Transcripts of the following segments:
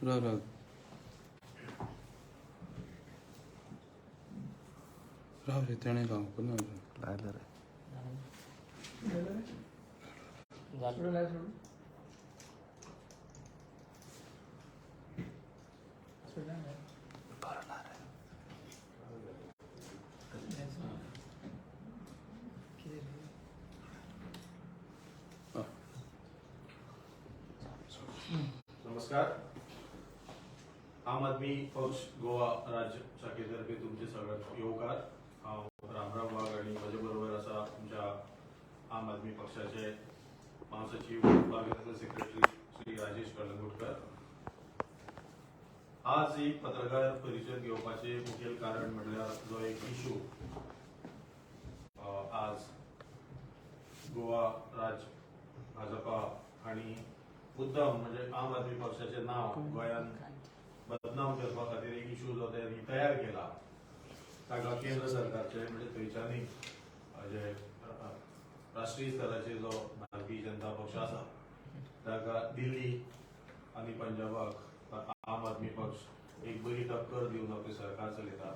राव राव राव रे, तेणें लावंक ना अजून. लायलं रे. झालं. बरं ना रे. नमस्कार. आम आदमी पक्ष गोवा राज्य शाखेतर्फे तुमचे सगळ्यांक येवकार. हांव रामराव वाघ आणि म्हजे बरोबर आसा आमच्या आम आदमी पक्षाचे महासचीव, ऑर्गनायझिंग सेक्रेटरी श्री राजेश कळंगूटकर. आज ही पत्रकार परिशद घेवपाचें मुखेल कारण म्हणल्यार जो एक इशू आज गोवा राज्य भाजपा आणि मुद्दाम म्हणजे आम आदमी पक्षाचें नांव गोंयांत बदनाम करपा खातीर एक इशू जो त्यांनी तयार केला, ताका केंद्र सरकारचे म्हणजे थंयच्यानी जे राष्ट्रीय स्तराचेर जो भारतीय जनता पक्ष आसा ताका दिल्ली आनी पंजाबाक आम आदमी पक्ष एक बरी टक्कर दिवन आपलें सरकार चलयता.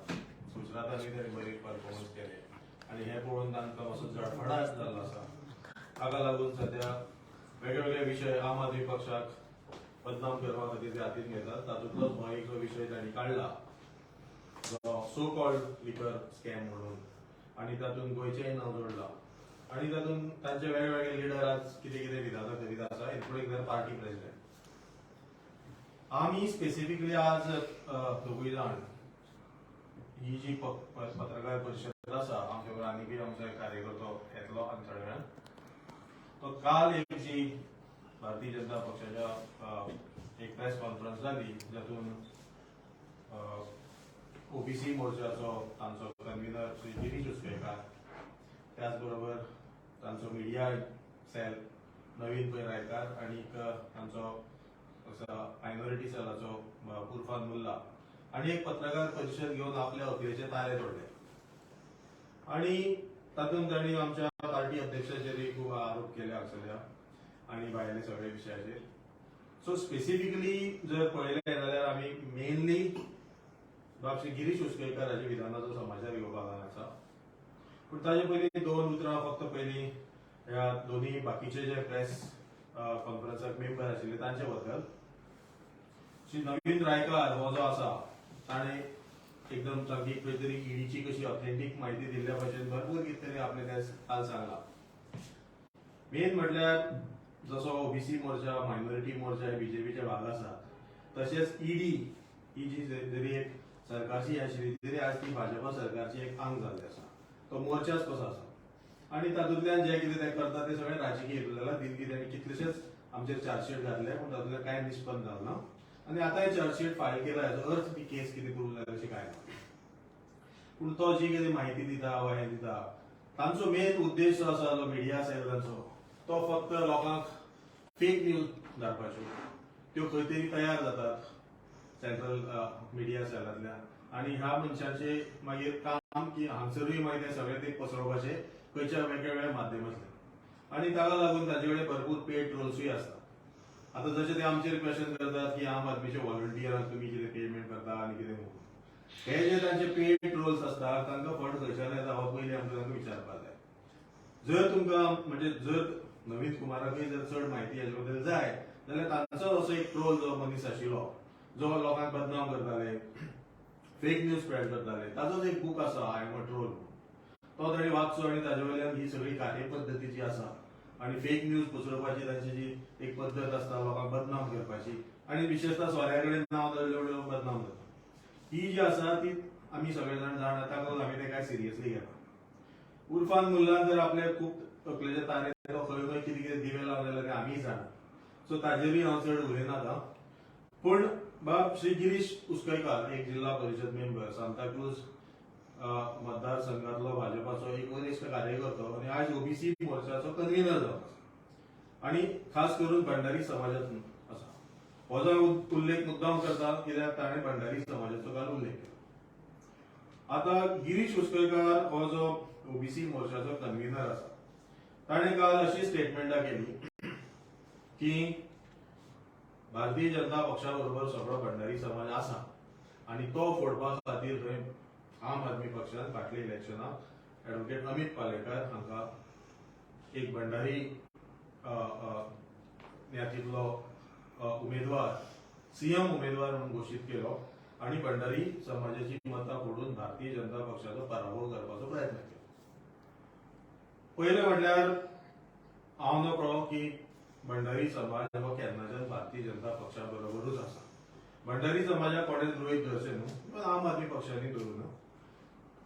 गुजरातांनी तांणी बरी परफॉर्मन्स केले आनी हें पळोवन तांकां मातसो जडफडाट जाल्लो आसा. ताका लागून सद्या वेगवेगळे विशय आम आदमी पक्षाक बदनाम करपा खातीर ते हातीन घेतात. तातूंतलोच हो एक जो विशय तांणी काडला, जो सो कॉल्ड लिकर स्कॅम म्हणून, आनी तातूंत गोंयचेंय नांव जोडलां आनी तातूंत तांचे वेगवेगळे लिडर आज कितें कितें विधानां करीत आसा, इन्क्लुडींग दर पार्टी प्रेसिडेंट. आमी स्पेसिफिकली आज दोगूय जाण ही जी पत्रकार परिशद आसा, आमचे बरोबर आनीकय आमचो एक कार्यकर्तो येतलो आनी थोड्या वेळान तो. काल एक जी भारतीय जनता पक्षाच्या एक प्रेस कॉन्फरन्स जाली, जातून ओबीसी मोर्चाचो तांचो कन्व्हिनर श्री गिरीश उसवेकार, त्याच बरोबर तांचो मिडिया सेल नवीन पै रायकार आनी तांचो मायनॉरिटी सेलाचो उर्फान मुल्ला आनी एक पत्रकार परिशद घेवन आपल्या अकलेचे तारे तोडले आणि तातूंत तांणी आमच्या पार्टी अध्यक्षाचेर खूब आरोप केले हांगसरल्या आनी भायले सगळे विशयाचेर. सो स्पेसिफिकली जर पळयलें जाल्यार आमी मेनली बाब श्री गिरीश उसकेकर हाच्या विधानाचो समाचार घेवपाक आसा. पूण ताजे पयलीं दोन उतरां फक्त पयलीं ह्या दोन्ही बाकीचे जे प्रेस कॉन्फरन्साक मेंबर आशिल्ले तांचे बद्दल. श्री नवीन रायकार हो जो आसा, ताणें एकदम सामकी खंय तरी ईडीची कशी ऑथेंटीक म्हायती दिल्ल्या भशेन भरपूर कितें तरी आपणें ते काल सांगलां. मेन म्हटल्यार जसो ओबीसी मोर्चा, मायनॉरिटी मोर्चा हे बीजेपीचे भाग आसा, तशेंच ईडी ही जी जरी एक सरकारची आशिल्ली तरी आज ती भाजपा सरकारची एक आंग जाल्ली आसा. तो मोर्चाच कसो आसा आनी तातूंतल्यान जे कितें ते करता ते सगळें राजकीय हेतू जाला. दिल्ली तांणी कितलेशेच आमचेर चार्जशीट घातले, पूण तातूंतल्यान कांय निष्पन्न जालें ना आनी आतांय चार्जशीट फायल केला हेजो अर्थ ती केस कितें प्रूव जाली अशें कांय ना. पूण तो जी कितें म्हायती दिता वा हें दिता, तांचो मेन उद्देश जो आसा, जो मिडिया सेल तांचो, तो फक्त लोकांक फेक न्यूज धाडपाच्यो. त्यो खंय तरी तयार जातात सेंट्रल मिडिया सेलांतल्यान आनी ह्या मनशाचे मागीर काम की हांगसरूय मागीर ते सगळे ते पसरोवपाचे खंयच्या वेगवेगळ्या माध्यमांतल्यान आनी ताका लागून ताचे कडेन भरपूर पेड ट्रोल्सूय आसता. आतां जशे ते आमचेर क्वेश्चन करतात की आम आदमीचे व्हॉलंटियरांक तुमी कितें पेमेंट करता आनी कितें म्हणून, हे जे तांचे पेड ट्रोल्स आसता तांकां फंड खंयच्यान येता हो पयलीं आमकां तांकां विचारपाक जाय. जर तुमकां म्हणजे जर नवीन कुमाराकय जर चड म्हायती हाजे बद्दल जाय जाल्यार तांचो असो एक ट्रोल जो मनीस आशिल्लो, जो लोकांक बदनाम करताले, फेक न्यूज स्प्रेड करताले, ताचोच एक बूक आसा I am a troll, तो ताणी वाचचो आनी ताजे वयल्यान ही सगळी कार्यपद्दती जी आसा आनी फेक न्यूज पसरोवपाची तांची जी एक पद्दत आसता लोकांक बदनाम करपाची आनी विशेषतः सोऱ्या कडेन नांव दवरलें बदनाम जाता, ही जी आसा ती आमी सगळे जाण जाणा. ताका लागून आमी ते काय सिरियसली घेना. उर्फान मुल्लान जर आपले खूब तकलेचे तारे तो खंय खंय कितें कितें दिवे लावले जाल्यार आमीय जाणा. सो ताजेरूय हांव चड उलयना आतां. पूण बाब श्री गिरीश उसकयकार, एक जिल्हा परिशद मेंबर, सांताक्रूज मतदारसंघातलो भाजपाचो एक वरिश्ठ कार्यकर्तो आनी आयज ओबीसी मोर्चाचो कन्व्हिनर जावन आसा आनी खास करून भंडारी समाजातून आसा. हो जो उल्लेख मुद्दाम करता कित्याक ताणें भंडारी समाजाचो काल उल्लेख केला. आता गिरीश उसकयकार हो जो ओबीसी मोर्चाचो कन्व्हिनर आसा, ताणें काल अशी स्टेटमेंटां केली की भारतीय जनता पक्षा बरोबर सगळो भंडारी समाज आसा आनी तो फोडपा खातीर थंय आम आदमी पक्षान फाटल्या इलेक्शनाक एडवोकेट अमित पालेकर हांकां एक भंडारी ज्ञातींतलो उमेदवार, सीएम उमेदवार म्हणून घोशीत केलो आनी भंडारी समाजाची मतां फोडून भारतीय जनता पक्षाचो पराभव करपाचो प्रयत्न केलो. पयलें म्हटल्यार हांव नकळो की भंडारी समाज हो केन्नाच्यान भारतीय जनता पक्षा बरोबरूच आसा. भंडारी समाजाक कोणेच गृहीत धरचें न्हू, पण आम आदमी पक्षांनी धरूं ना.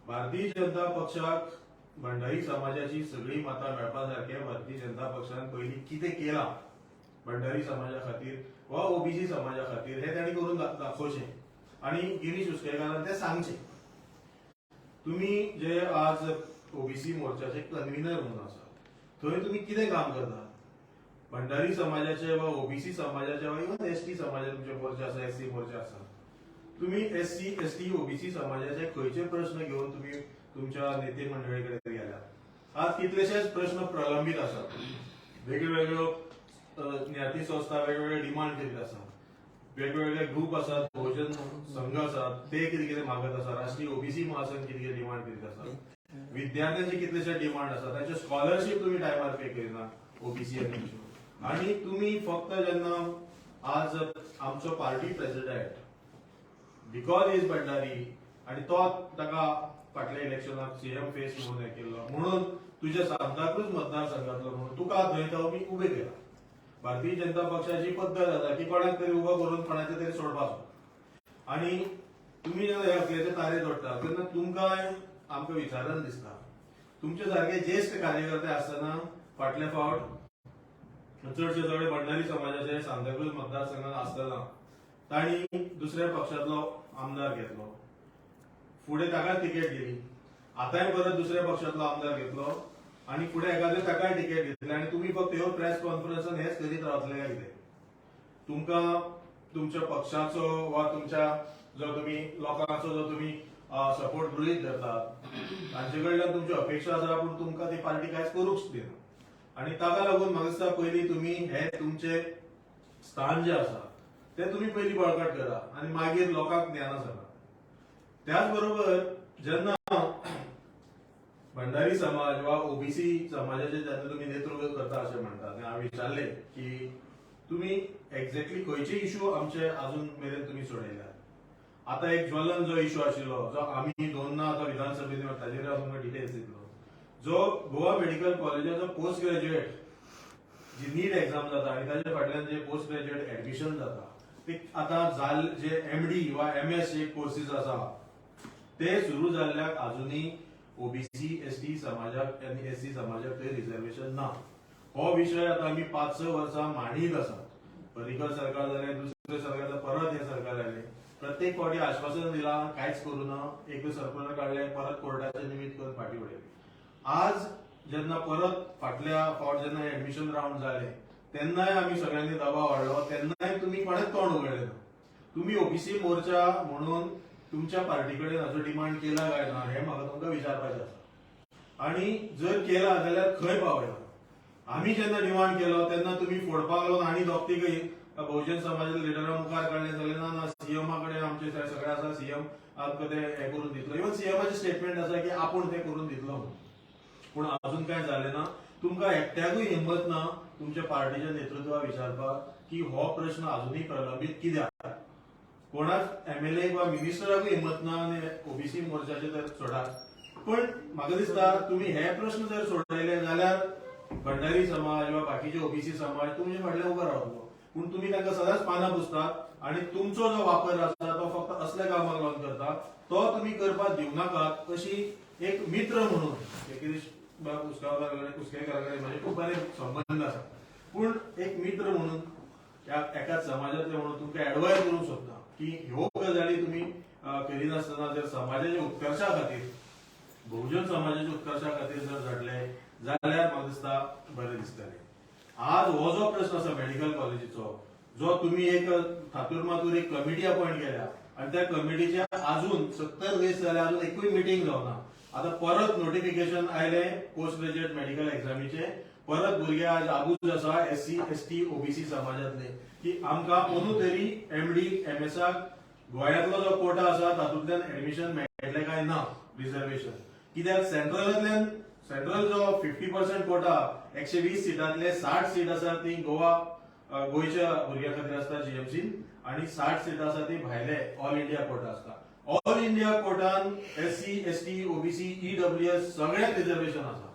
भारतीय जनता पक्षाक भंडारी समाजाची सगळी मतां मेळपा सारकें भारतीय जनता पक्षान पयलीं कितें केलां भंडारी समाजा खातीर वा ओबीसी समाजा खातीर हें तांणी करून दाखोवचें आनी गिरीश उसकेकारान तें सांगचें. तुमी जे आज ओबीसी मोर्चाचे कन्व्हिनर म्हणून आसा थंय तुमी कितें काम करता? भंडारी समाजाचे वा ओबीसी समाजाचे वा इवन एसटी समाजाचे तुमचे मोर्चा आसा, एससी मोर्चा आसा, तुमी एससी एसटी ओबीसी समाजाचे खंयचे प्रश्न घेवन तुमी तुमच्या नेते मंडळी कडेन गेल्यात? आज कितलेशेच प्रश्न प्रलंबीत आसात. वेगळ्यो ज्ञाती संस्था वेगवेगळे डिमांड करीत आसा, वेगवेगळे ग्रुप आसात, बहुजन संघ आसात, ते कितें कितें मागत आसा, राष्ट्रीय ओबीसी महासंघ कितें कितें डिमांड करीत आसा, विद्यार्थ्यांचे कितलेशे डिमांड आसा, तांचे स्कॉलरशीप तुमी टायमार पे करिना ओबीसी आनी तुमी फक्त जेन्ना आज आमचो party president because is Bhandari आनी तो ताका फाटल्या इलेक्शनाक सीएम फेस म्हणून हें केल्लो म्हणून तुज्या सांताक्रूज मतदारसंघातलो म्हणून तुका थंय तो आमी उबे केला. भारतीय जनता पक्षाची पद्दत आसा की कोणाक तरी उबो करून कोणाचे तरी सोडपाचो आनी तुमी जेन्ना हे अकलेचे तारे जोडटा तेन्ना तुमकां आमकां विचारन दिसता. तुमचे सारके ज्येश्ठ कार्यकर्ते आसतना फाटले फावट चडशे सगळे भंडारी समाजाचे सांताक्रूज मतदारसंघात आसतना तांणी दुसऱ्या पक्षातलो आमदार घेतलो, फुडें ताका तिकेट दिली, आतांय परत दुसऱ्या पक्षातलो आमदार घेतलो आनी फुडें एखाद्रे ताकाय तिकेट दितले आनी तुमी फक्त ह्यो प्रेस कॉन्फरन्सान हेच करीत रावतले काय कितें? तुमकां तुमच्या पक्षाचो वा तुमच्या जो तुमी लोकांचो जो तुमी सपोर्ट गृहीत धरतात तांचे कडल्यान तुमच्यो अपेक्षा आसा, पूण तुमकां ती पार्टी कांयच करूंक दिना आनी ताका लागून म्हाका दिसता पयलीं तुमी हे तुमचे स्थान जे आसा ते तुमी पयलीं बळकट करा आनी मागीर लोकांक ज्ञानां सांगा. त्याच बरोबर जेन्ना भंडारी समाज वा ओबीसी समाजाचे जेन्ना तुमी नेतृत्व करता अशें म्हणटा तेन्ना हांवें विचारलें की तुमी एक्झॅक्टली खंयचे इशू आमचे अजून मेरेन तुमी सोडयल्यात? आतां एक ज्वलन जो इशू आशिल्लो जो आमी दोनदा आतां विधानसभेन ताजेर हांव तुमकां डिटेल्स दितलो, जो गोवा मेडिकल कॉलेजाचो पोस्ट ग्रॅज्युएट जी नीट एक्झाम जाता आनी ताजे फाटल्यान जे पोस्ट ग्रॅज्युएट एडमिशन जाता ते आतां जाल जे एमडी वा एमएस जे कोर्सीस आसा ते सुरू जाल्ल्याक अजुनूय ओबीसी एसटी समाजाक आनी एससी समाजाक थंय रिजर्वेशन ना. हो विशय आतां आमी 5-6 वर्सां मांडीत आसात. पर्रीकर सरकार जालें, दुसरें सरकार जालें, परत हें सरकार आयलें, प्रत्येक फावटी आश्वासन दिलां, कांयच करूं ना, एक सर्कुलर काडलें, परत कोर्टाचें निमित्त करून फाटीं उडयलें. आज जेन्ना परत फाटल्या फावट जेन्ना एडमिशन रावंड जालें तेन्नाय आमी सगळ्यांनी दबाव हाडलो, तेन्नाय तुमी कोणेच तोंड उगडलें ना. तुमी ओबीसी मोर्चा म्हणून तुमच्या पार्टी कडेन हाचो डिमांड केला काय ना हें म्हाका तुमकां विचारपाचें आसा आनी जर केला जाल्यार खंय पावयला? आमी जेन्ना डिमांड केलो तेन्ना तुमी फोडपाक लागून आनी दोग तिगय बहुजन समाजाच्या लिडरा मुखार काडले जाल्यार ना ना सीएमा कडेन आमचे सगळे आसा, सीएम आमकां ते हें करून दितलो. इवन सीएमाचें स्टेटमेंट आसा की आपूण तें करून दितलो म्हणून, पूण अजून कांय जालें ना. तुमकां एकट्याकूय हिंमत ना तुमच्या पार्टीच्या नेतृत्वाक विचारपाक की हो प्रश्न अजुनूय प्रलंबीत कित्याक? कोणाच एमएलए वा मिनिस्टराकूय हिंमत ना आनी ओबीसी मोर्चाचे तर सोडात. पण म्हाका दिसता तुमी हे प्रश्न जर सोडयले जाल्यार भंडारी समाज वा बाकीचे ओबीसी समाज तुमचे फाटल्यान उबो रावतलो. पूण तुमी तांकां सदांच पानां पुसतात आनी तुमचो जो वापर आसा तो फक्त असल्या कामाक लागून करता, तो तुमी करपाक दिवनाकात अशी एक मित्र म्हणून गिरीश बाब उसगांवकारा कडेन म्हाजे खूब बरे संबंद आसा, पूण एक मित्र म्हणून एकाच समाजातले म्हणून तुमकां एडवायज करूंक सोदता की ह्यो गजाली तुमी करिनासतना जर समाजाच्या उत्कर्शा खातीर, बहुजन समाजाच्या उत्कर्शा खातीर जर झडले जाल्यार म्हाका दिसता बरें दिसतलें. आज हो जो प्रश्न आसा मेडिकल कॉलेजीचो, जो तुमी एक थातूर मातूर एक कमिटी अपॉयंट केल्या आनी त्या कमिटीचे अजून 70 दीस जाले अजून एकूय मिटींग जावना. आतां परत नोटिफिकेशन आयलें पोस्ट ग्रॅज्युएट मेडिकल एक्झामीचे, परत भुरगे आज आबूज आसा एससी, एसटी, ओबीसी समाजांतले की आमकां अंदू तरी एमडी एमएसाक गोंयांतलो जो कोटा आसा तातूंतल्यान एडमिशन मेळटलें काय ना रिजर्वेशन. कित्याक सेंट्रलांतल्यान सेंट्रल जो 50% कोटा, 120 सिटांतले 60 सीट आसा ती गोवा गोंयच्या भुरग्यां खातीर आसता जीएमसीन आनी 60 सिटां आसा ती भायले ऑल इंडिया कोटा आसता. ऑल इंडिया कोटान एससी, एसटी, ओबीसी, ईडब्ल्यूएस सगळ्यांक रिजर्वेशन आसा,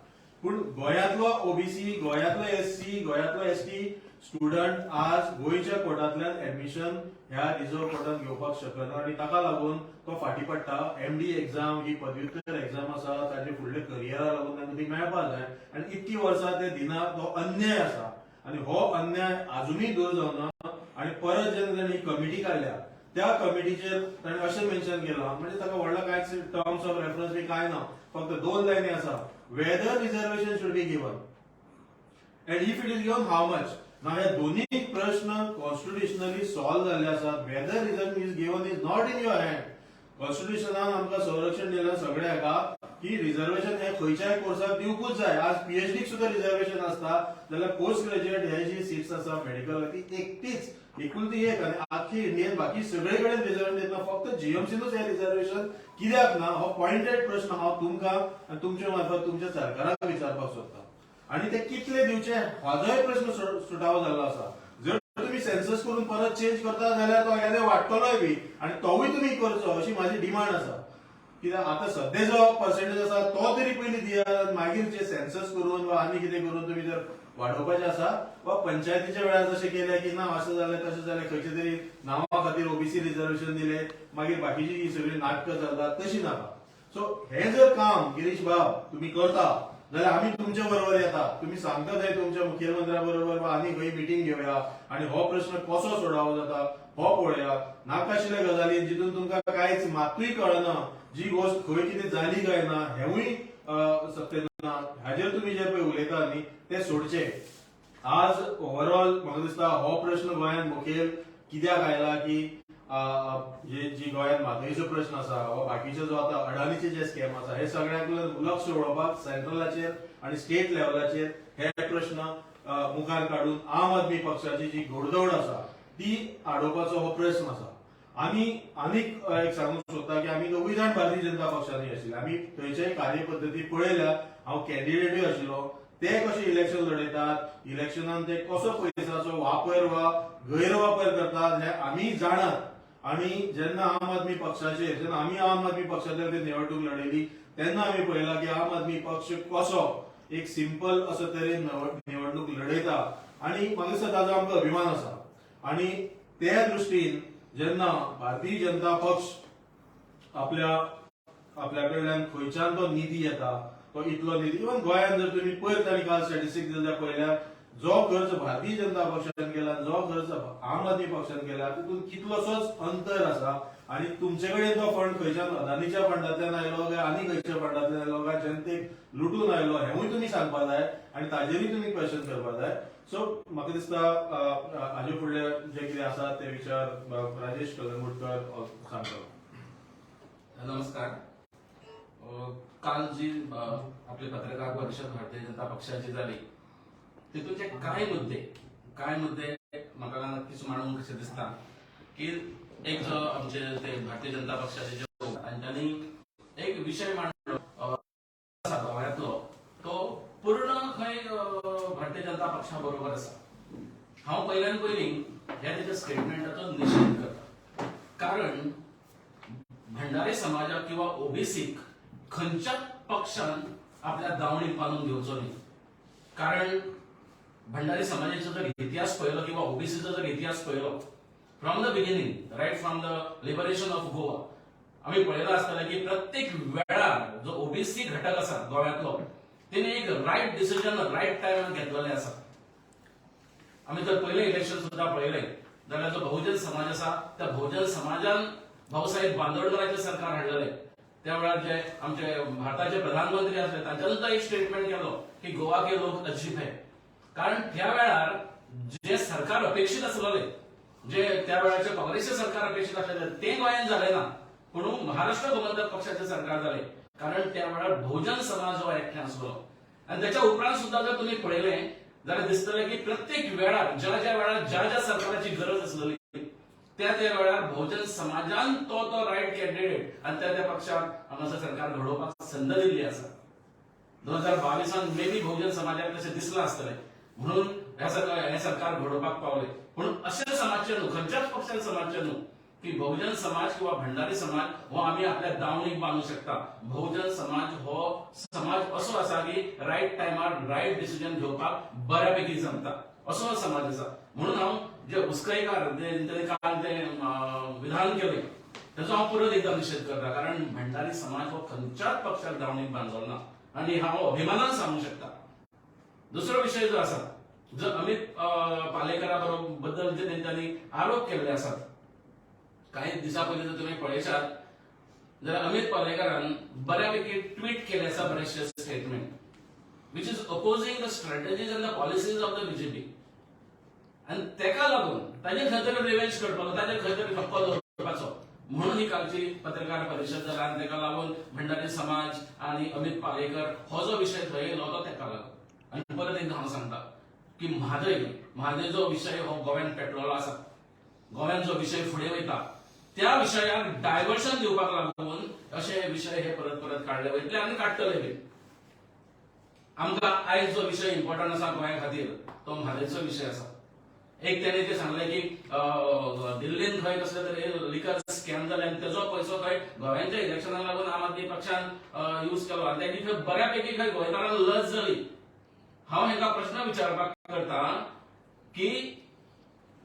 पूण गोंयांतलो ओबीसी, गोंयांतलो एससी, गोंयांतलो एसटी स्टुडंट आज गोंयच्या कोटांतल्यान एडमिशन ह्या रिजर्व कोटात घेवपाक शकना आनी ताका लागून तो फाटीं पडटा. एमडी एक्झाम ही पदव्युत्तर एक्झाम आसा, ताजे फुडले करियरा लागून तांकां ती मेळपाक जाय आनी इतकी वर्सां ते दिना, तो अन्याय आसा आनी हो अन्याय अजुनूय दूर जावना. आनी परत जेन्ना तांणी कमिटी काडल्या, त्या कमिटीचेर ताणें अशें मेन्शन केलां, म्हणजे ताका व्हडलो कांयच टर्म्स ऑफ रेफरन्स बी कांय ना, फक्त दोन लायनी आसा, whether reservation should be given and if it is given, how much. ना हे दोन्ही प्रश्न कॉन्स्टिट्युशनली सॉल्व जाल्ले आसात. Whether reservation is given is not in your hand. कॉन्स्टिट्युशनान आमकां संरक्षण दिलां सगळ्या हाका की रिझर्वेशन हे खंयच्याय कोर्साक दिवकूच जाय. आज पीएचडीक सुद्दां रिझर्वेशन आसता जाल्यार पोस्ट ग्रॅज्युएट हे जी सीट्स आसा मेडिकल ती एकटीच एकुलती एक आनी आख्खी इंडियन बाकी सगळे कडेन रिझर्वेशन दितना फक्त जीएमसीनूच हे रिझर्वेशन कित्याक ना, हो पॉयंटेड प्रश्न हांव तुमकां आनी तुमच्या मार्फत तुमच्या सरकाराक विचारपाक सोदता. आणि ते कितले दिवचे हाजोय प्रश्न सुटावो जाल्लो आसा. जर तुम्ही सेन्सस करून परत चेंज करता जाल्यार तो एखादे वाडटलोय बी आनी तोवूय तुमी करचो अशी माझी डिमांड आसा. कित्याक आता सध्या जो पर्सेंटेज आसा तो तरी पयलीं दियात आनी मागीर जे सेन्सस करून वा आनी कितें करून तुमी जर वाडोवपाचें आसा वा पंचायतीच्या वेळार जशें केलें की ना अशें जालें तशें जालें, खंयचे तरी नांवा खातीर ओबीसी रिझर्वेशन दिलें, मागीर बाकीची ही सगळी नाटकां चलतात तशी नाका. सो हे जर काम गिरीश बाब तुम्ही करता जाल्यार आमी तुमच्या बरोबर येता. तुम्ही सांगता थंय तुमच्या मुखेलमंत्र्या बरोबर वा आनी खंय मिटींग घेवया आनी हो प्रश्न कसो सोडावो जाता हो पळोवया. नाकाशिल्ल्या गजाली जितून तुमकां कांयच मातूय कळना, जी गोश्ट खंय कितें जाली काय ना हेवूय सत्य ना, हाजेर तुमी जे पळय उलयता न्ही ते सोडचे. आज ओवरऑल म्हाका दिसता हो प्रश्न गोंयांत मुखेल कित्याक आयला की हे जी गोंयांत म्हादयचो प्रश्न आसा वा बाकीचे जो आतां अडानीचे जे स्कॅम आसा, हे सगळ्यांक लक्ष वळोवपाक सेंट्रलाचेर आनी स्टेट लेवलाचेर हे प्रश्न मुखार काडून आम आदमी पक्षाची जी घोडदौड आसा ती आडोवपाचो हो प्रश्न आसा. आनी आनीक एक सांगूंक सोदता की आमी दोगूय जाण भारतीय जनता पक्षांनी आशिल्ले, आमी थंयचे कार्यपद्दती पळयल्या. हांव कॅन्डिडेटूय आशिल्लो. ते कशे इलेक्शन लढयतात, इलेक्शनान ते कसो पयशाचो वापर वा गैरवापर करतात हे आमी जाणात. आणि जेन्ना आम आदमी पक्षाचेर, जेन्ना आमी आम आदमी पक्षाचेर ते निवडणूक लढयली तेन्ना आमी पळयला की आम आदमी पक्ष कसो एक सिंपल असो तरेन निवडणूक लढयता आणि म्हाका दिसता ताजो आमकां अभिमान आसा. आणि त्या दृश्टीन जेन्ना भारतीय जनता पक्ष आपल्या आपल्या कडल्यान खंयच्यान तो निधी येता, तो इतलो निधी इवन गोंयांत जर तुम्ही पयर तांणी काल स्टॅटिस्टिक्स दिल्या पळयल्यार जो खर्च भारतीय जनता पक्षान केला, जो खर्च आम आदमी पक्षान केला, तितून कितलोसोच अंतर आसा. आणि तुमचे कडेन तो फंड खंयच्यान अदानीच्या फंडांतल्यान आयलो काय आनी खंयच्या फंडांतल्यान आयलो काय जनतेक लुटून आयलो हेंवूय तुमी सांगपा जाय आनी ताजेरूय तुमी क्वेश्चन करपा जाय. सो म्हाका दिसता हाजे फुडले जे कितें आसा ते विचार राजेश कलंगूटकर सांगतलो. नमस्कार. काल जी आपली पत्रकार परिषद भारतीय जनता पक्षाची जाली तितूनचे काय मुद्दे म्हाका नक्कीच मांडूंक कशें दिसता की एक जो आमचे ते भारतीय जनता पक्षाचे जे तांच्यांनी एक विशय मांडलो आसा गोंयांतलो, तो पूर्ण खंय भारतीय जनता पक्षा बरोबर आसा. हांव पयल्यान पयलीं ह्या तेच्या स्टेटमेंटाचो निशेध करता, कारण भंडारी समाजाक किंवा ओबीसीक खंयच्याच पक्षान आपल्या दावणीक बांदून घेवचो न्ही. कारण भंडारी समाजाचो जर इतिहास पळयलो किंवा ओबीसीचो जर इतिहास पळयलो, from the beginning, right from the liberation of Goa, आमी पळयलां आसतलें की प्रत्येक वेळार जो ओबीसी घटक आसा गोव्यांतलो तेणे एक रायट डिसिजन रायट टायमार घेतलेलें आसा. आमी जर पयलें इलेक्शन सुद्धा पळयलें जाल्यार जो बहुजन समाज आसा त्या बहुजन समाजान भाऊसाहेब बांदोडकराचें सरकार हाडलेलें. त्या वेळार जे आमचे भारताचे प्रधानमंत्री आसले तांच्यान सुद्धा एक स्टेटमेंट केलो की "गोवा के लोग अजीब है". कारण त्या वेळार जे सरकार अपेक्षीत आसलेले, जे त्या वेळाचे काँग्रेसचे सरकार अपेक्षीत आसलेले ते गोंयांत जाले ना, पूण महाराष्ट्र गोमंतक पक्षाचे सरकार जाले, कारण त्या वेळार बहुजन समाज हो एकठांय आसलो. आनी त्याच्या उपरांत सुद्दां जर तुमी पळयलें जाल्यार दिसतलें की प्रत्येक वेळार ज्या ज्या वेळार ज्या ज्या सरकाराची गरज आसलेली त्या त्या वेळार बहुजन समाजान तो तो रायट कॅन्डिडेट आनी त्या त्या पक्षाक हांगासर सरकार घडोवपाक संद दिल्ली आसा. 2022 मे बी बहुजन समाजाक तशें दिसलां आसतलें म्हणून ह्या सरकार हें सरकार घडोवपाक पावलें. पूण अशें समाजचें न्हू, खंयच्याच पक्षान समाजचें न्हू की बहुजन समाज किंवा भंडारी समाज हो आमी आपल्या दावणीक बांदू शकता. बहुजन समाज हो समाज असो आसा की रायट टायमार रायट डिसिजन घेवपाक बऱ्यापैकी जमता असो हो समाज आसा. म्हणून हांव जे उसकयकार तेणी काल ते विधान केलें ताचो हांव परत एकदां निशेध करता, कारण भंडारी समाज हो खंयच्याच पक्षाक दावणीक बांदलो ना आनी हांव अभिमानान सांगूंक शकता. दुसरो विशय जो आसा, जो अमित पालेकरा बद्दल जे तेंच्यांनी आरोप केल्ले आसात, कांय दिसां पयलीं जर तुमी पळयशात जाल्यार अमित पालेकरान बऱ्यापैकी ट्वीट केले आसा बरेचशे statement which is opposing the strategies and the policies of the BJP. आनी तेका लागून ताजेर खंय तरी रिवेंज करपाचो, ताजेर खंय तरी धक्को दवरपाचो म्हणून ही कालची पत्रकार परिशद जाला. आनी तेका लागून भंडारी समाज आनी अमित पालेकर हो जो विशय थंय येयलो तो तेका लागून. आनी परत एकदां हांव सांगता की म्हादय जो विशय हो गोव्यान पेटलेलो आसा, गोव्यान जो विशय फुडें वयता त्या विशयाक डायवर्शन दिवपाक लागून अशे विशय हे परत परत काडले वयतले आनी काडटले बी. आमकां आयज जो विशय इम्पॉर्टंट आसा गोंया खातीर तो म्हादयचो विशय आसा. एक तेणे जे सांगलें की दिल्लीन खंय कसले तरी लिकर स्कॅम जाले आनी तेजो पयसो खंय गोव्यांच्या इलेक्शनाक लागून आम आदमी पक्षान यूज केलो आनी तेजी खंय बऱ्यापैकी खंय गोंयकारांक लज जाली. हांव हेका प्रश्न विचारपाक करता की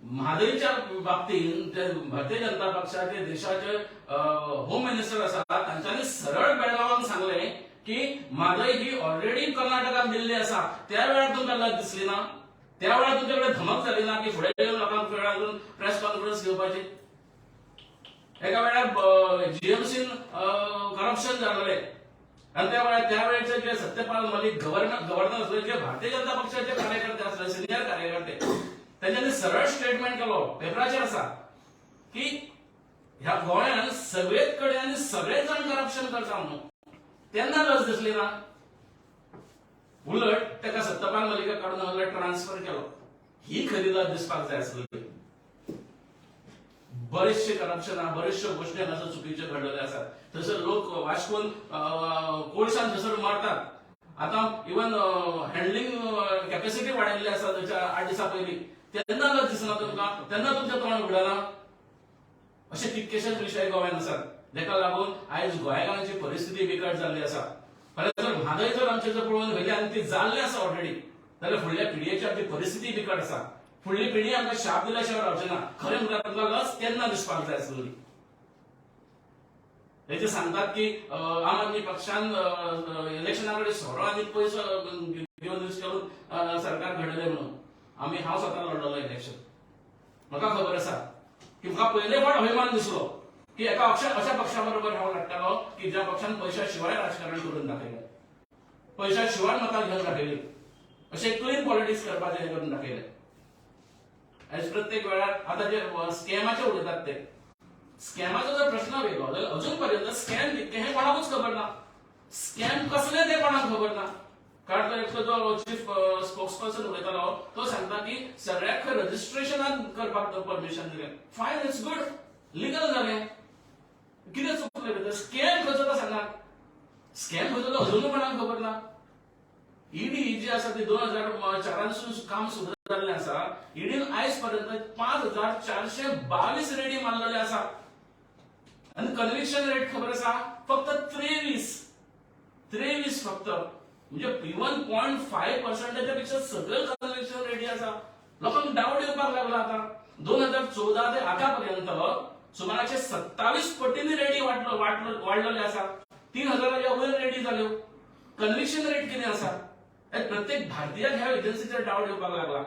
म्हादयच्या बाबतींत ते भारतीय जनता पक्षाचे देशाचे होम मिनिस्टर आसा तांच्यांनी सरळ बेळगांवांत सांगलें की म्हादय ही ऑलरेडी कर्नाटकाक दिल्ली आसा. त्या वेळार तुमकां लज दिसली ना? त्या वेळार तुमचे कडेन धमक जाली ना की फुडें येवन लोकांक फुडें प्रेस कॉन्फरन्स घेवपाची? एका वेळार जीएमसीन करप्शन जाल्लें आनी त्या वेळार त्या वेळचे जे सत्यपाल मलिक गव्हर्नर आसले, जे भारतीय जनता पक्षाचे कार्यकर्ते आसले, सिनियर कार्यकर्ते, तेंच्यांनी सरळ स्टेटमेंट केलो पेपराचेर आसा की ह्या गोंयांत सगळेच कडेन आनी सगळेच जाण करप्शन करता म्हणून. तेन्ना लज दिसली ना? उलट ताका सत्यपाल मलिका काडून उलट ट्रान्सफर केलो. ही खरी लज दिसपाक जाय आसली. बरेचशे करप्शन आहा, बरेचश्यो गोश्टी हांगासर चुकीच्यो घडलेल्यो आसात. थंयसर लोक वास्कोन कोळशान थंयसर मारतात. आतां इवन हँडलिंग कॅपॅसिटी वाडयल्ली आसा थंयच्या 8 दिसां पयलीं, तेन्ना लज दिसना तुमकां? तेन्ना तुमचें तोंड उगडना? अशे कितकेशेच विशय गोव्यान आसात ताका लागून आयज गोंयकारांची परिस्थिती बिकट जाल्ली आसा. फाल्यां जर म्हादय जर आमचे जर पळोवन व्हेली आनी ती जाल्ली आसा ऑलरेडी जाल्यार फुडल्या पिळयेची आमची परिस्थिती बिकट आसा. फुडली पिळी आमकां शाप दिल्या शिवाय रावचे ना. खरें म्हळ्यार तुमकां लज तेन्ना दिसपाक जाय आसलेली. हे जे सांगतात की आम आदमी पक्षान इलेक्शना कडेन सोरो आनी पयसो घेवन यूज करून सरकार घडयलें म्हणून, आमी हांव स्वता लढलेलो इलेक्शन, म्हाका खबर आसा की म्हाका पयले फावट अभिमान दिसलो की एका अशा पक्षा बरोबर हांव लढटालो की ज्या पक्षान पयशा शिवाय राजकारण करून दाखयलें, पयशा शिवाय मतां घेवन दाखयली, अशें क्लीन पॉलिटिक्स करपाचें हें करून दाखयलें. आयज प्रत्येक वेळार आतां जे स्कॅमाचे उलयतात ते स्कॅमाचो जर प्रश्न येयलो जाल्यार अजून पर्यंत स्कॅम कितके हें कोणाकूच खबर ना, स्कॅम कसले ते कोणाक खबर ना. कारण तो एकटो जो चीफ स्पोक्स पर्सन उलयतालो तो सांगता की सगळ्याक खंय रजिस्ट्रेशनाक करपाक परमिशन दिलें. फायन, it's good, legal जालें, कितें चुकलें भितर? स्कॅम खंयचो तो सांगात, स्कॅम खंयचो तो अजूनय कोणाक खबर ना. ईडी जी आसा ती 2004 काम सुरू जाल्लें आसा. ईडीन आयज पर्यंत 5422 रेडी मारलेले आसा आनी कन्विक्शन रेट खबर आसा फक्त 23 फक्त, म्हणजे इवन 0.5% पेक्षा सगळे कन्विक्शन रेडी आसा. लोकांक डावट येवपाक लागला. आतां 2014 ते आतां पर्यंत सुमाराचे 27 पटींनी रेडी वाडलेले आसा. 3000 वयर रेडी जाल्यो. कन्विक्शन रेट कितें आसा? प्रत्येक भारतीयाक ह्या एजन्सीचेर डावट येवपाक लागला.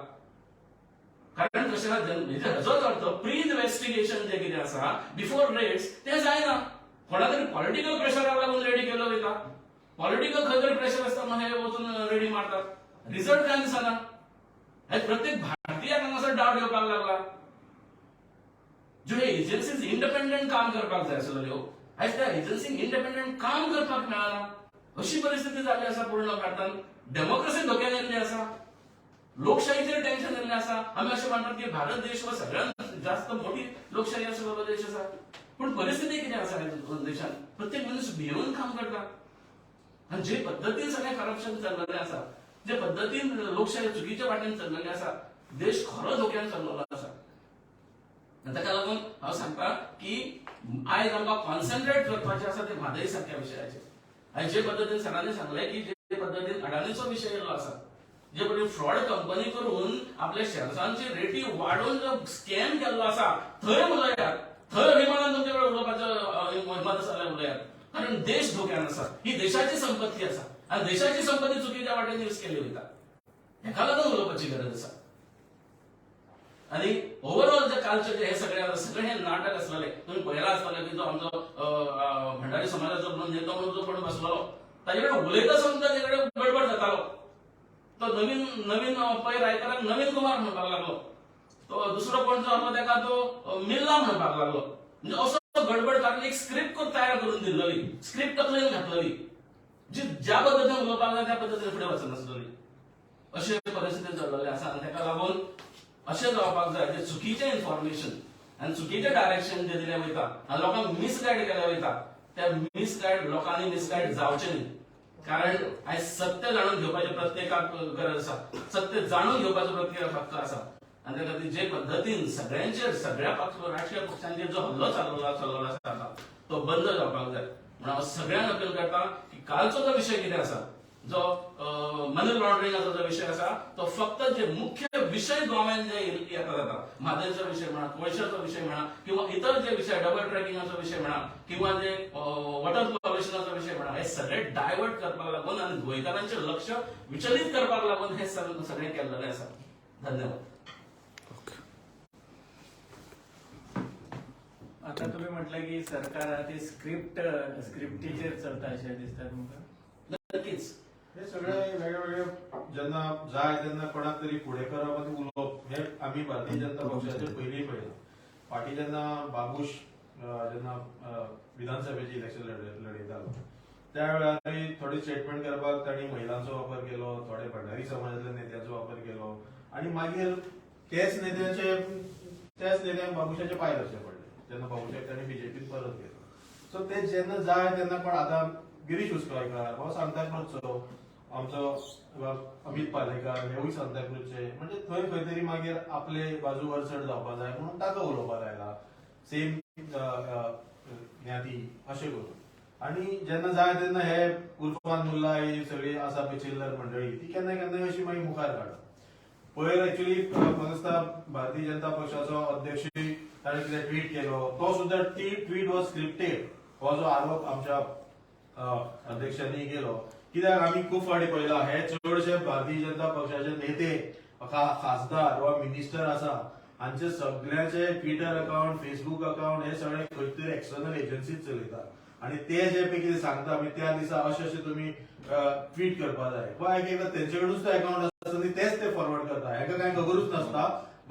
कारण कशें आसा, हेजोच अर्थ प्री इन्व्हेस्टिगेशन जें कितें आसा बिफोर रेड्स तें जायना. कोणा तरी पॉलिटिकल प्रेशराक लागून रेडी केलो वयता. पॉलिटिकल खंय तरी प्रेशर आसता, मागीर वचून रेडी मारतात, रिजल्ट काय दिसना. हे प्रत्येक भारतीयाक हांगासर डावट येवपाक लागला. ज्यो हे एजन्सीज इंडिपेंडंट काम करपाक जाय आसलेल्यो, आयज त्या एजन्सींक इंडिपेंडंट काम करपाक मेळना अशी परिस्थिती जाल्ली आसा पूर्ण भारतान. डेमोक्रेसी धोक्यात येयल्ली आसा, लोकशाहीचेर टेन्शन येयल्लें आसा. आमी अशें मानतात की भारत देश हो सगळ्यांत जास्त मोठी लोकशाही आसलेलो देश आसा, पूण परिस्थिती कितें आसा देशांत, प्रत्येक मनीस भियोवन काम करता. आनी जे पद्दतीन सगळें करप्शन चल्लेलें आसा, जे पद्दतीन लोकशाही चुकीच्या वाटेन चल्लेली आसा, देश खरो धोक्यान चल्लेलो आसा. आनी ताका लागून हांव सांगता की आयज आमकां कॉन्सन्ट्रेट करपाचें आसा ते म्हादय सारक्या विशयाचेर. आनी जे पद्दतीन सरांनी सांगलें की जे पद्दतीन अडानीचो विशय येयल्लो आसा, जे पद्दतीन फ्रॉड कंपनी करून आपल्या शेर्सांची रेटी वाडोवन जो स्कॅम केल्लो आसा, थंय उलयात, थंय अभिमानान तुमचे कडेन उलोवपाचो हिंमत आसा जाल्यार उलयात, कारण देश धोक्यान आसा. ही देशाची संपत्ती आसा आनी देशाची संपत्ती चुकीच्या वाटेन यूज केली वयता, हेका लागून उलोवपाची गरज आसा. आणि ओव्हरऑल जे कालचे जे हे सगळे आसा, सगळे हे नाटक आसलेले. तुम्ही पळयला आसतले की जो आमचो भंडारी समाजाचो म्हणून नेतो म्हणून जो कोण बसलेलो, ताजे कडेन उलयता सुद्दां ताजे कडेन गडबड जातालो. तो नवीन नवीन पै रायकाराक नवीन कुमार म्हणपाक लागलो, तो दुसरो कोण जो आसलो ताका तो मिल्ला म्हणपाक लागलो. म्हणजे असो गडबड, कारण एक स्क्रिप्ट तयार करून दिल्लेली, स्क्रिप्ट तकलेन घातलेली, जी ज्या पद्दतीन उलोवपाक जाय त्या पद्दतीन फुडें वचनासलेली. अशे परिस्थिती चल्लेली आसा. आनी ताका लागून अशें जावपाक जाय, जे चुकीचें इन्फॉर्मेशन आनी चुकीचें डायरेक्शन जे दिलें वयता आनी लोकांक मिसगायड केलें वयता, त्या मिसगायड लोकांनी मिसगायड जावचें न्ही. कारण आयज सत्य जाणून घेवपाचें प्रत्येकाक गरज आसा, सत्य जाणून घेवपाचो प्रत्येकाक हक्क आसा. आनी त्या खातीर जे पद्दतीन सगळ्यांचेर, सगळ्या पक्ष राजकीय पक्षांचेर जो हल्लो चल्लेलो आसा आतां, तो बंद जावपाक जाय. म्हणून हांव सगळ्यांक अपील करता की कालचो जो विशय कितें आसा, जो मनी लॉन्ड्रिंगाचो जो विशय आसा, तो फक्त जे मुख्य विशय गोव्यान जे येता जाता, म्हादयचो विशय म्हणा, कोळशाचो विशय म्हणा, किंवा इतर जे विशय डबल ट्रॅकिंगाचो विशय म्हणा, किंवा जे वॉटर पॉल्युशनाचो विशय म्हणा, हे सगळे डायवर्ट करपाक लागून आनी गोंयकारांचें लक्ष विचलित करपाक लागून हे सगळें केल्लेलें आसा. धन्यवाद. आता तुम्ही म्हटलं की सरकार आहा ती स्क्रिप्टीचेर चलता अशें दिसता तुमकां? नक्कीच. हे सगळे वेगळे वेगळे जेन्ना जाय तेन्ना कोणाक तरी फुडें करप आनी उलोवप हे आमी भारतीय जनता पक्षाचे पयलीं पळयलां. फाटीं जेन्ना बाबूश जेन्ना विधानसभेचे इलेक्शन लढयतालो त्या वेळारय थोडे स्टेटमेंट करपाक तांणी महिलांचो वापर केलो, थोडे भंडारी समाजातल्या नेत्यांचो वापर केलो आनी मागीर त्याच नेत्यांक बाबूशाचे पांय धरचे पडले जेन्ना बाबूशाक तांणी बीजेपीन परत केलो. सो ते जेन्ना जाय तेन्ना कोण आतां गिरीश उसगांवकार हो सांताक्रूजचो, आमचो अमित पालेकार हेवूय सांताक्रूजचे, म्हणजे थंय खंय तरी मागीर आपले बाजू वरचड जावपा जाय म्हणून ताका उलोवपाक लायला, सेम ज्ञाती अशें करून. आनी जेन्ना जाय तेन्ना हे उर्फान मुल्ला ही सगळी आसा पळय चिल्लर मंडळी, ती केन्ना केन्ना अशी मागीर मुखार काडटा. पयर एक्चुअली म्हाका दिसता भारतीय जनता पक्षाचो अध्यक्ष ताणें कितें ट्वीट केलो, तो सुद्दां ती ट्वीट वॉज स्क्रिप्टेड हो जो आरोप आमच्या अध्यक्षांनी केलो. कित्याक आमी खूब फावटी पळयला हे चडशे भारतीय जनता पक्षाचे नेते, खासदार वा मिनिस्टर आसा, हांचे सगळ्याचे ट्विटर अकाउंट, फेसबूक अकाउंट हे सगळे खंय तरी एक्सटर्नल एजन्सीज चलयता आनी ते जे पळय कितें सांगता आमी त्या दिसा अशें अशें तुमी ट्वीट करपा जाय, वा एक एकदां तेंचे कडूच तो अकाउंट आसता आनी तेच ते फॉरवर्ड करता, हेका कांय खबरूच नासता.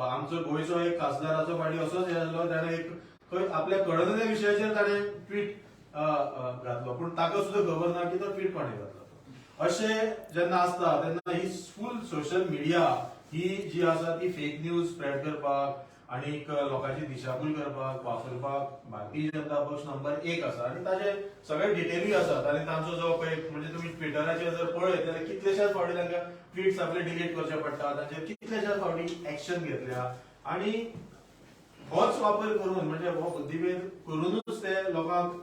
आमचो गोंयचो एक खासदाराचो फाटीं असोच हे जालो, ताणें एक खंय आपल्या कळना त्या विशयाचेर ताणें ट्वीट घातलो, पूण ताका सुद्दां खबर ना की तो ट्वीट कोणें घातलो. अशें जेन्ना आसता तेन्ना ही फूल सोशल मिडिया ही जी आसा ती फेक न्यूज स्प्रेड करपाक आनीक लोकांची दिशाभूल करपाक वापरपाक भारतीय जनता पक्ष नंबर 1 आसा. आनी ताजे सगळे डिटेलूय आसात आनी तांचो जो पळय म्हणजे तुमी ट्विटराचेर जर पळयत जाल्यार कितलेश्याच फावटी तांकां ट्विट्स आपले डिलीट करचे पडटा, तांचेर कितलेश्याच फावटी एक्शन घेतल्या. आनी होच वापर करून म्हणजे हो बुद्धिभेद करूनच ते लोकांक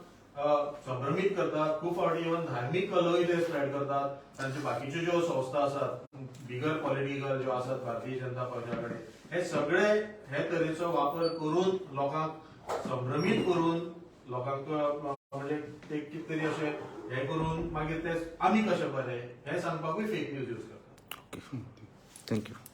संभ्रमीत करतात. खूब फावटी इवन धार्मीक कलय ते स्प्रेड करतात. तांच्यो बाकीच्यो ज्यो संस्था आसात बिगर पॉलिटिकल ज्यो आसात भारतीय जनता पक्षा कडेन, हे सगळे हे तरेचो वापर करून लोकांक संभ्रमीत करून लोकांक म्हणजे ते कितें तरी अशें हे करून मागीर ते आमी कशें बरें हें सांगपाकूय फेक न्यूज यूज करतात. Okay, thank you.